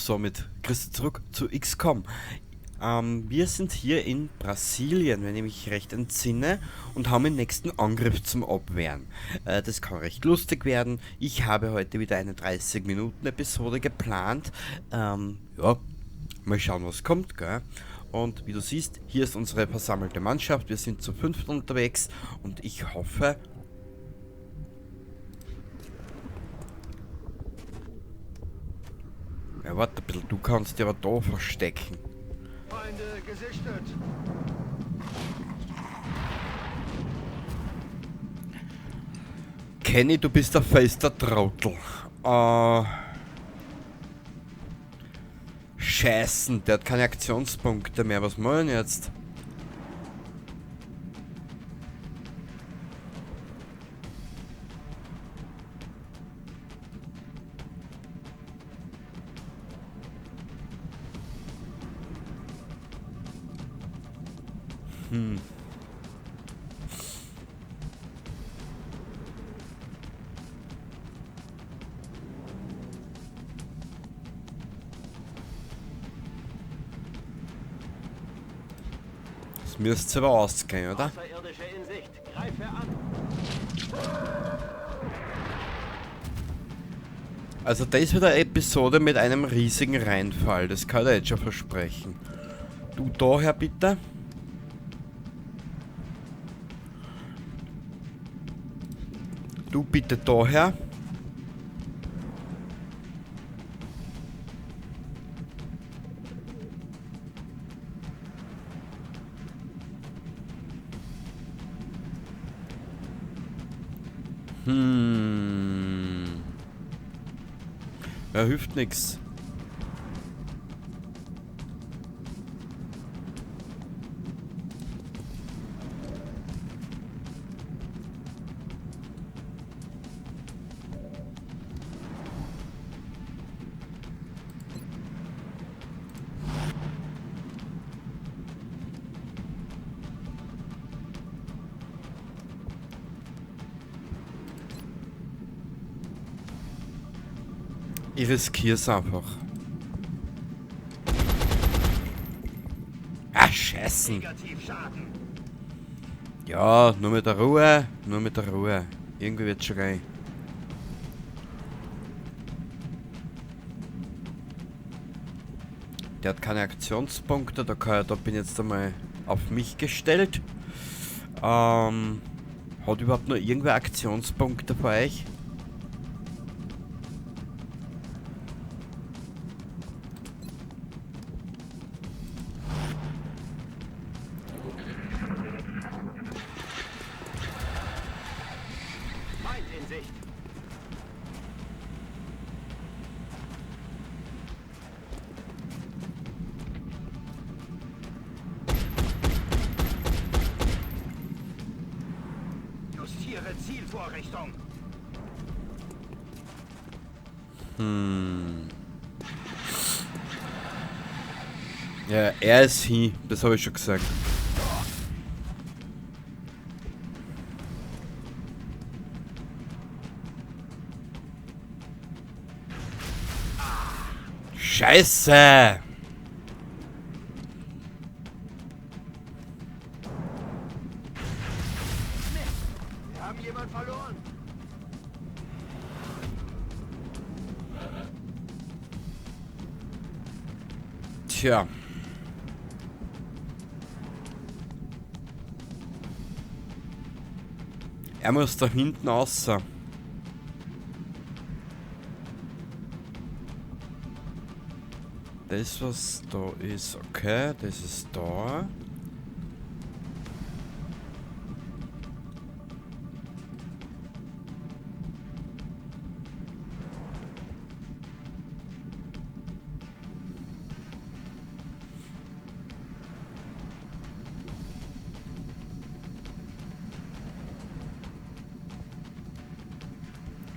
Somit grüß zurück zu XCOM. Wir sind hier in Brasilien, wenn ich mich recht entsinne, und haben den nächsten Angriff zum Abwehren. Das kann recht lustig werden. Ich habe heute wieder eine 30-Minuten-Episode geplant. Ja, mal schauen, was kommt, gell? Und wie du siehst, hier ist unsere versammelte Mannschaft. Wir sind zu 5 unterwegs und ich hoffe... Ja, warte ein bisschen, du kannst dich aber da verstecken. Feinde gesichtet. Kenny, du bist der fester Trottel. Scheißen, der hat keine Aktionspunkte mehr. Was machen wir denn jetzt? Das müsste aber ausgehen, oder? Außerirdische in Sicht. Greife an. Also das ist wieder eine Episode mit einem riesigen Reinfall. Das kann ich jetzt schon versprechen. Du daher bitte. Du bitte daher. Ja, hilft nix. Ich riskier's einfach. Ah, Scheißen. Ja, nur mit der Ruhe, nur mit der Ruhe. Irgendwie wird's schon geil. Der hat keine Aktionspunkte, da bin ich jetzt einmal auf mich gestellt. Hat überhaupt noch irgendwer Aktionspunkte für euch? Zielvorrichtung. Ja, er ist hin, das habe ich schon gesagt. Scheiße! Tja. Er muss da hinten raus. Das, was da ist, okay, das ist da.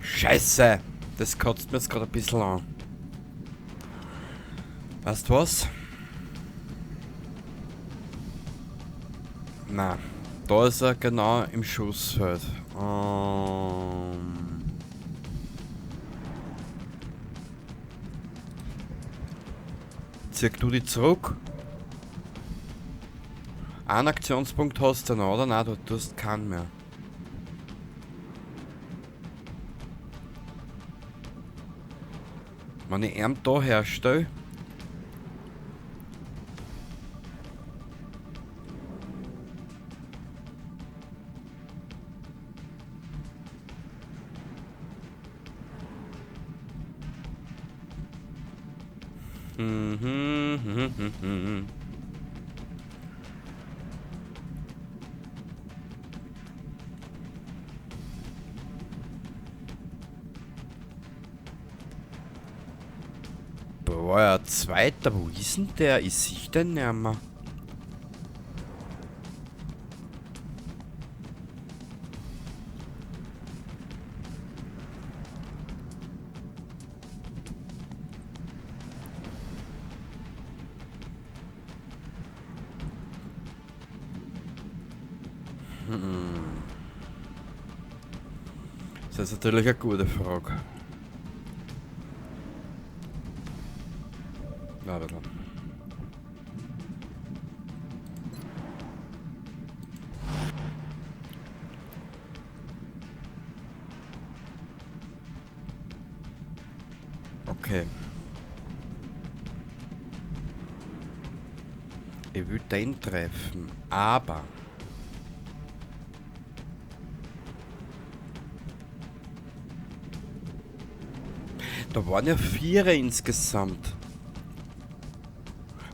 Scheiße! Das kotzt mir jetzt gerade ein bisschen an. Weißt du was? Na, da ist er genau im Schussfeld. Zieh du die zurück. Einen Aktionspunkt hast du noch, oder? Nein, du hast keinen mehr. Wenn ich ihn da herstelle. Boah, ja, zweiter, wo ist denn der? Ist sich denn nicht mehr? Das ist natürlich eine gute Frage. Warte. Okay. Ich will den treffen, aber... Da waren ja 4 insgesamt.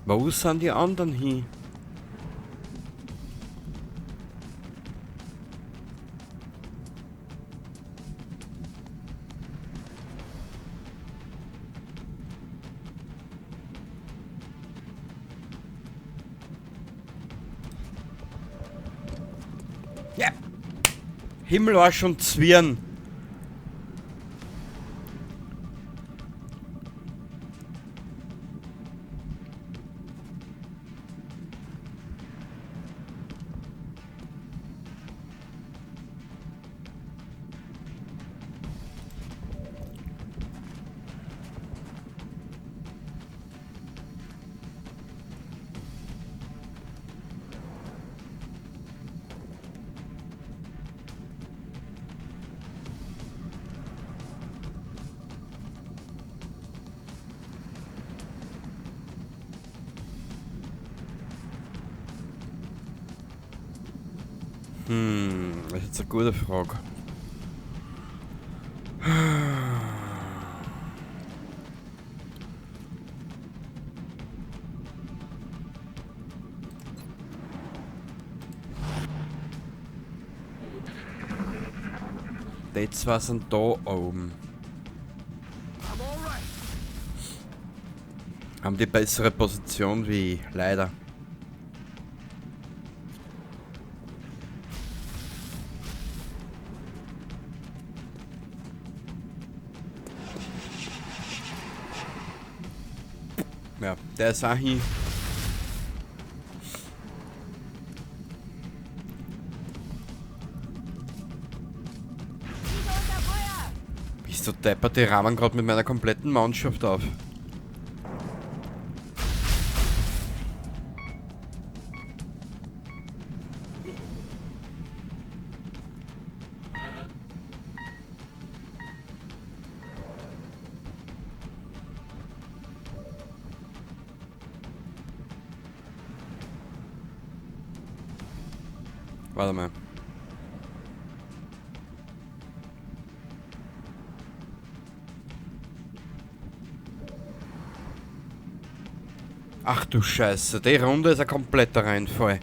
Wo sind die anderen hin? Ja. Himmel war schon Zwirn. Das ist jetzt eine gute Frage. Die zwei sind da oben. Haben die bessere Position wie ich, leider. Ja, der ist auch hin. Bist du deppert, die rahmen grad mit meiner kompletten Mannschaft auf. Warte mal. Ach du Scheiße, die Runde ist ein kompletter Reinfall.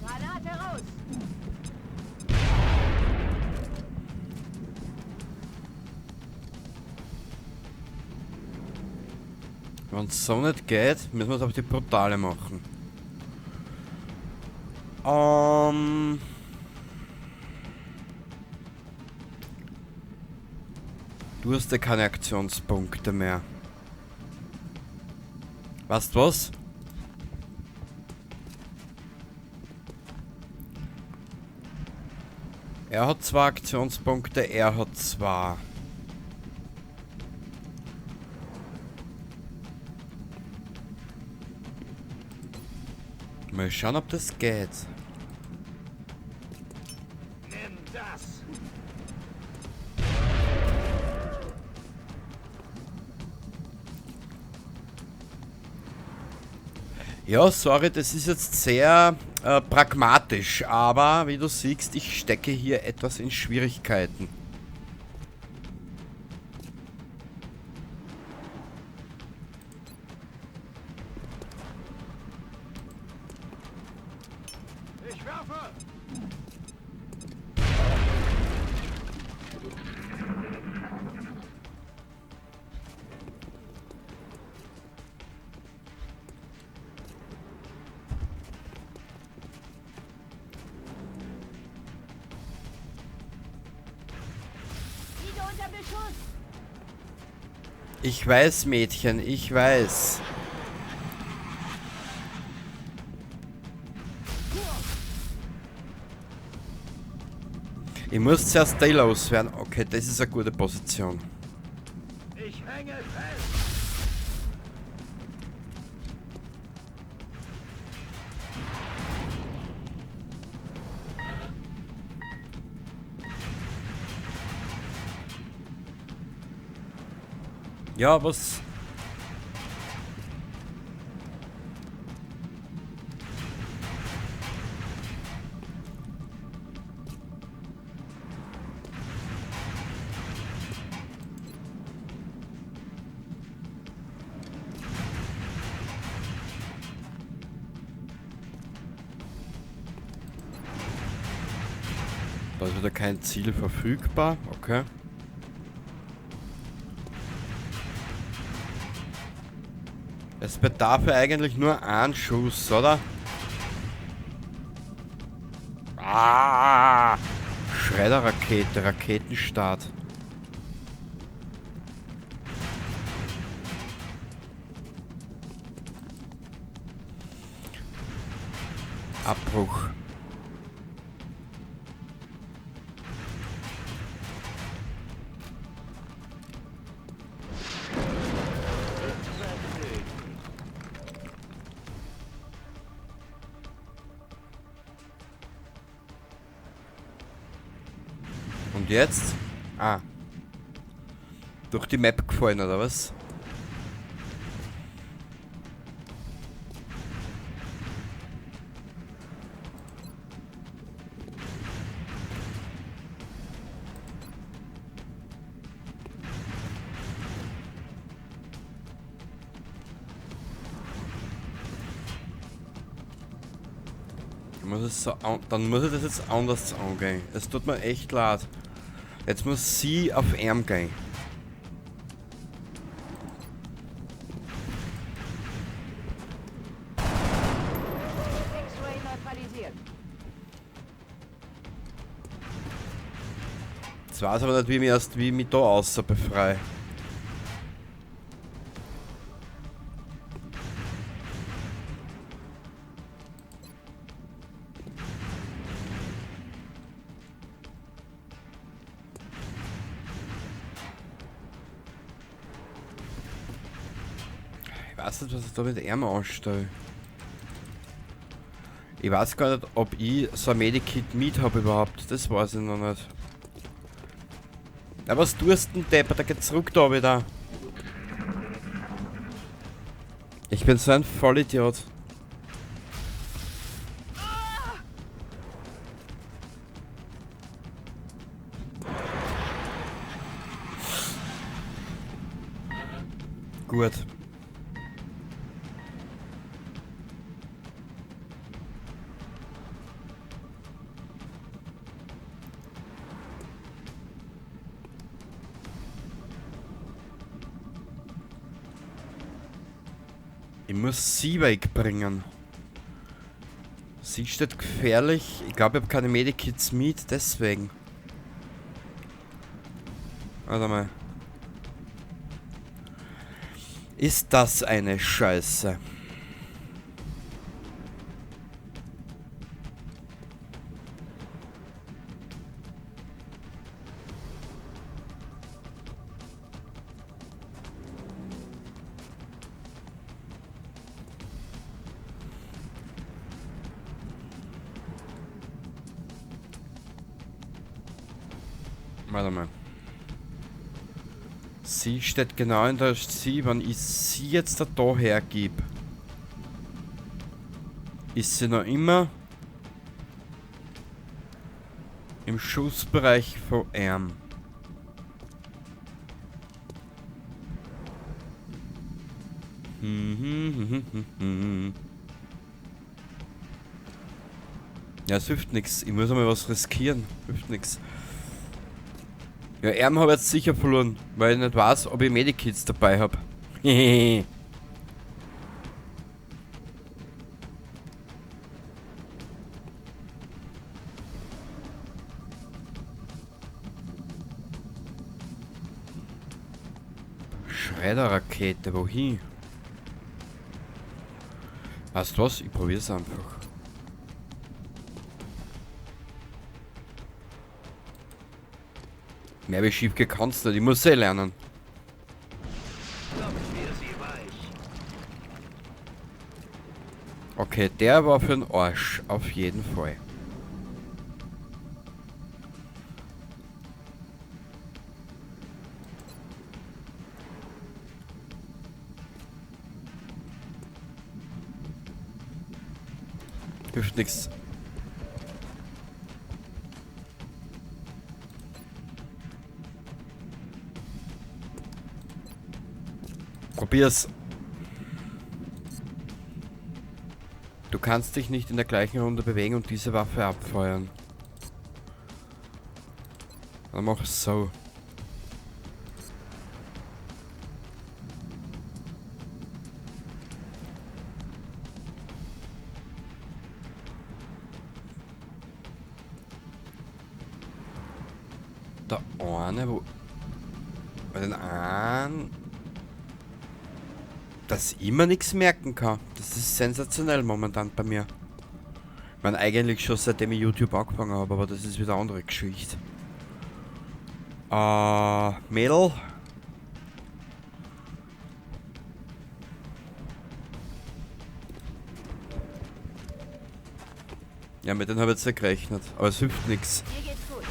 Granate raus! Wenn's so nicht geht, müssen wir's auf die Brutale machen. Du hast ja keine Aktionspunkte mehr. Weißt was? Er hat 2 Aktionspunkte, er hat 2. Mal schauen, ob das geht. Nimm das! Ja, sorry, das ist jetzt sehr pragmatisch, aber wie du siehst, ich stecke hier etwas in Schwierigkeiten. Ich werfe! Ich weiß, Mädchen, ich weiß. Ich muss zuerst die loswerden. Okay, das ist eine gute Position. Ich hänge fest. Ja, was? Da ist wieder kein Ziel verfügbar, okay. Es bedarf ja eigentlich nur einen Schuss, oder? Ah! Schredderrakete, Raketenstart. Abbruch. Und jetzt? Ah. Durch die Map gefallen, oder was? Muss es so an-, dann muss ich das jetzt anders angehen. Es tut mir echt leid. Jetzt muss sie auf ihn gehen. X-Ray neutralisiert. Jetzt weiß ich aber nicht, wie ich mich erst, wie ich mich da außer befreie. Ich weiß nicht, was ich da mit ihm anstelle. Ich weiß gar nicht, ob ich so ein Medikit mit hab überhaupt. Das weiß ich noch nicht. Na, was tust denn, Depper? Da geht zurück da wieder. Ich bin so ein Vollidiot. Gut. Ich muss sie wegbringen. Sie steht gefährlich. Ich glaube, ich hab keine Medikits mit, deswegen. Warte mal. Ist das eine Scheiße? Warte mal. Sie steht genau in der Sie, wenn ich sie jetzt da hergib, ist sie noch immer im Schussbereich von ihm. Ja, es hilft nix. Ich muss einmal was riskieren. Hilft nix. Ja, Arm habe ich jetzt sicher verloren, weil ich nicht weiß, ob ich Medikits dabei hab. Schredderrakete, wohin? Weißt du was? Ich probier's einfach. Mehr wie schief gekannt's nicht, ich muss eh lernen. Okay, der war für den Arsch, auf jeden Fall. Hilft nix. Probier's. Du kannst dich nicht in der gleichen Runde bewegen und diese Waffe abfeuern. Dann mach es so. Der eine, wo... Bei den einen... Dass ich immer nichts merken kann. Das ist sensationell momentan bei mir. Ich meine, eigentlich schon seitdem ich YouTube angefangen habe, aber das ist wieder eine andere Geschichte. Mädel. Ja, mit denen habe ich jetzt nicht gerechnet, aber es hilft nix. Mir geht's gut.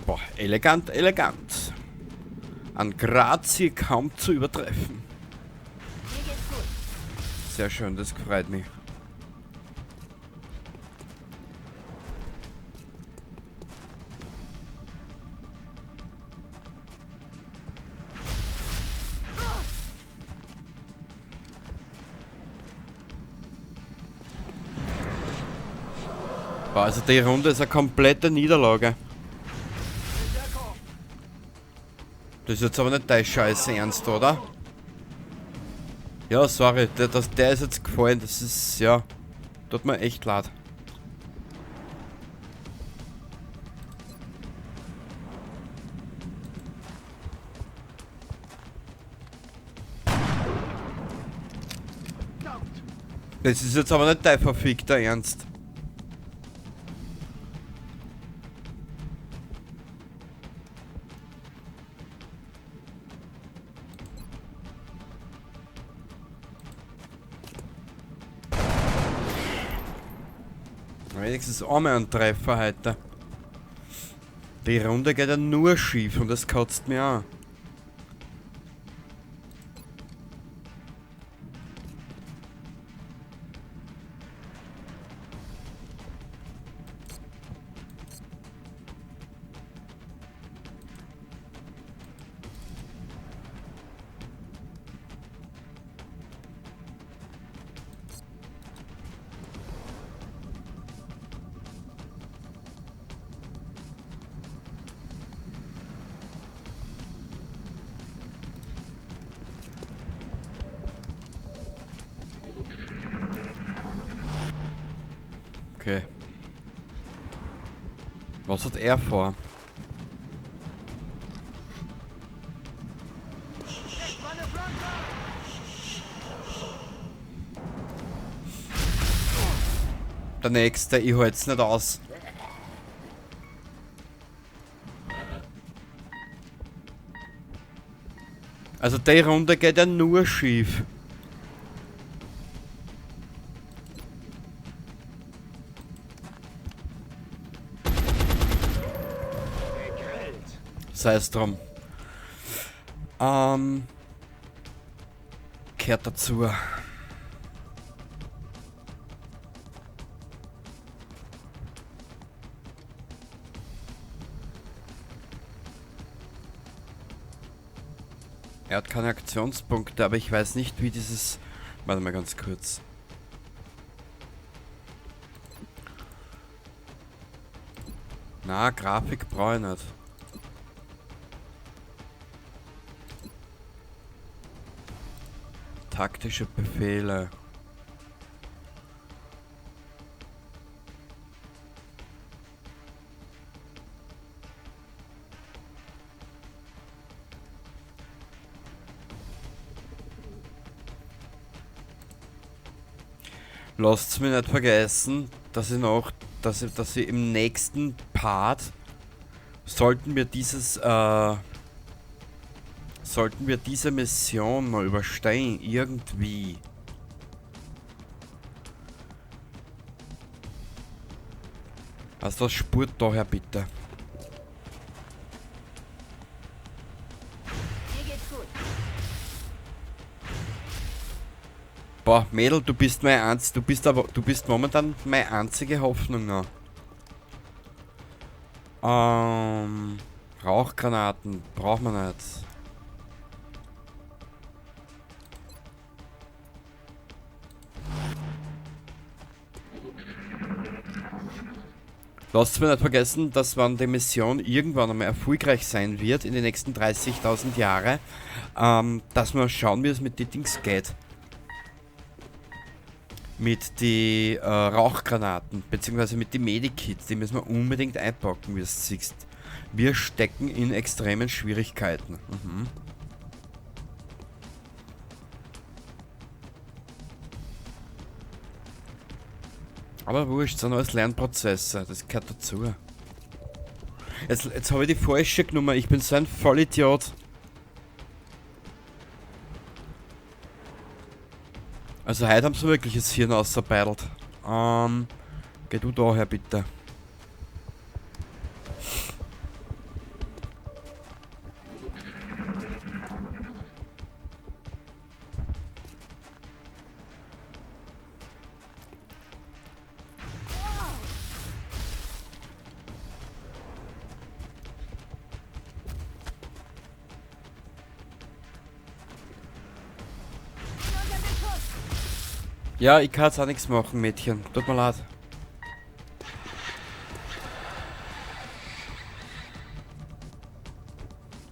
Boah, elegant, elegant. An Grazie kaum zu übertreffen. Mir geht's gut. Sehr schön, das freut mich. Boah, also die Runde ist eine komplette Niederlage. Das ist jetzt aber nicht dein Scheiß Ernst, oder? Ja, sorry, der ist jetzt gefallen, das ist, ja, tut mir echt leid. Das ist jetzt aber nicht dein verfickter Ernst. Wenigstens einmal ein Treffer heute. Die Runde geht ja nur schief und das kotzt mir an. Okay. Was hat er vor? Der nächste, ich halt's nicht aus. Also die Runde geht ja nur schief. Sei es drum. Kehrt dazu. Er hat keine Aktionspunkte, aber ich weiß nicht, wie dieses... Warte mal ganz kurz. Na, Grafik brauche ich nicht. Taktische Befehle. Lasst's mich nicht vergessen, dass ich noch, dass ich, dass ich im nächsten Part sollten wir dieses, sollten wir diese Mission mal überstehen, irgendwie. Also das spurt daher bitte. Mir geht's gut. Boah, Mädel, du bist mein einz-, du bist aber, du bist momentan meine einzige Hoffnung noch. Rauchgranaten braucht man nicht. Lasst mir nicht vergessen, dass wenn die Mission irgendwann einmal erfolgreich sein wird, in den nächsten 30.000 Jahre, dass wir schauen, wie es mit den Dings geht. Mit die Rauchgranaten, beziehungsweise mit den Medikits, die müssen wir unbedingt einpacken, wie du siehst. Wir stecken in extremen Schwierigkeiten. Aber wurscht, sind alles Lernprozesse, das gehört dazu. Jetzt habe ich die falsche genommen, ich bin so ein Vollidiot. Also heute haben sie wirklich das Hirn ausgebeitelt. Geh du daher bitte. Ja, ich kann jetzt auch nichts machen, Mädchen. Tut mir leid.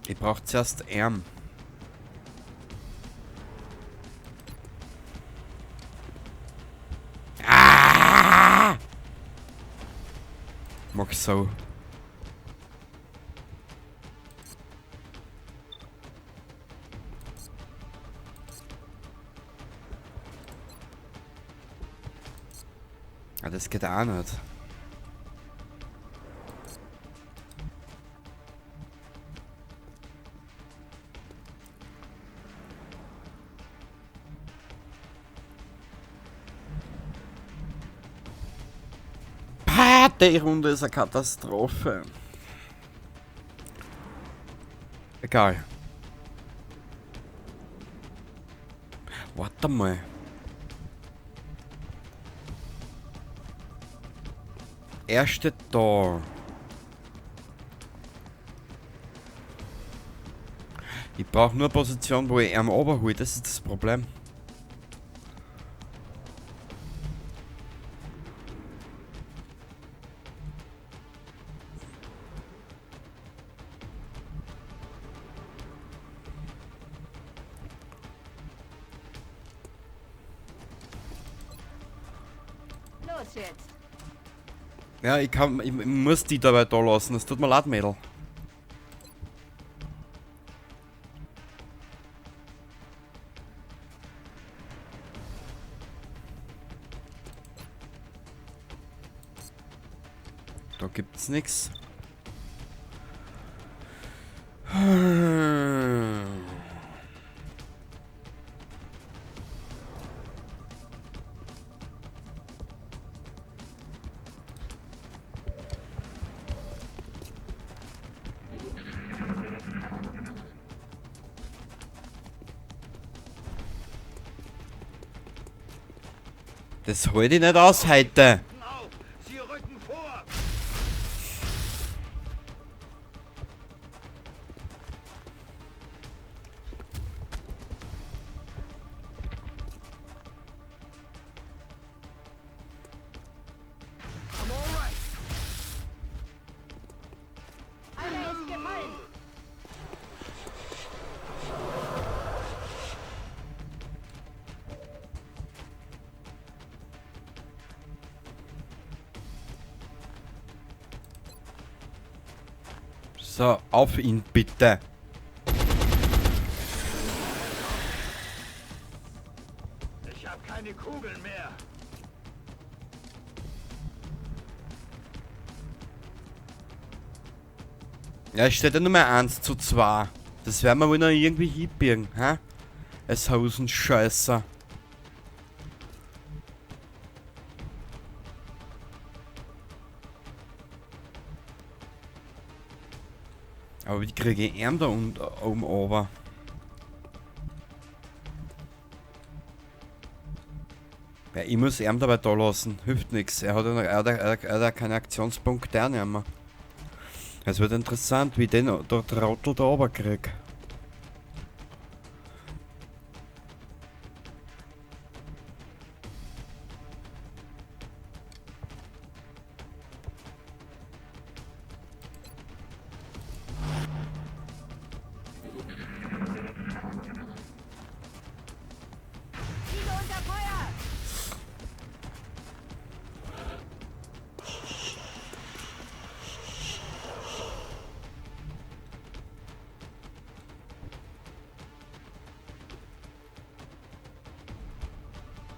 Ich brauch zuerst Arm. Ah! Mach so. Ah, das geht auch nicht. Pah, die Runde ist eine Katastrophe. Egal. Warte mal. Er steht da. Ich brauche nur eine Position, wo ich ihn runterhole. Das ist das Problem. Los jetzt. Ja, ich muss die dabei da lassen. Es tut mir leid, Mädel. Da gibt's nix. Das halte ich nicht aus heute. Sie rücken vor. I'm all right. Einer ist gefallen. So, auf ihn bitte. Ich habe keine Kugeln mehr. Ja, es steht ja nur mehr 1:2. Das werden wir wohl noch irgendwie hinbiegen, hä? Es Hosenscheißer. Aber wie kriege ich ihn da oben runter? Ja, ich muss ihn dabei da lassen. Hilft nix. Er hat ja noch, er hat, er hat, er hat keine Aktionspunkte auch nicht mehr. Es wird interessant, wie den der Trottel da runter krieg.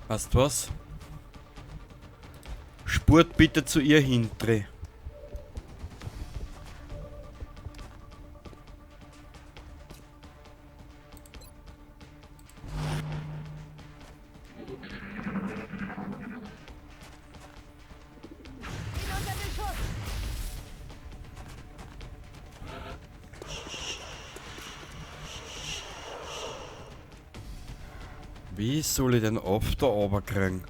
Weißt du was? Spurt bitte zu ihr hin, Dreh. Wie soll ich den After runterkriegen?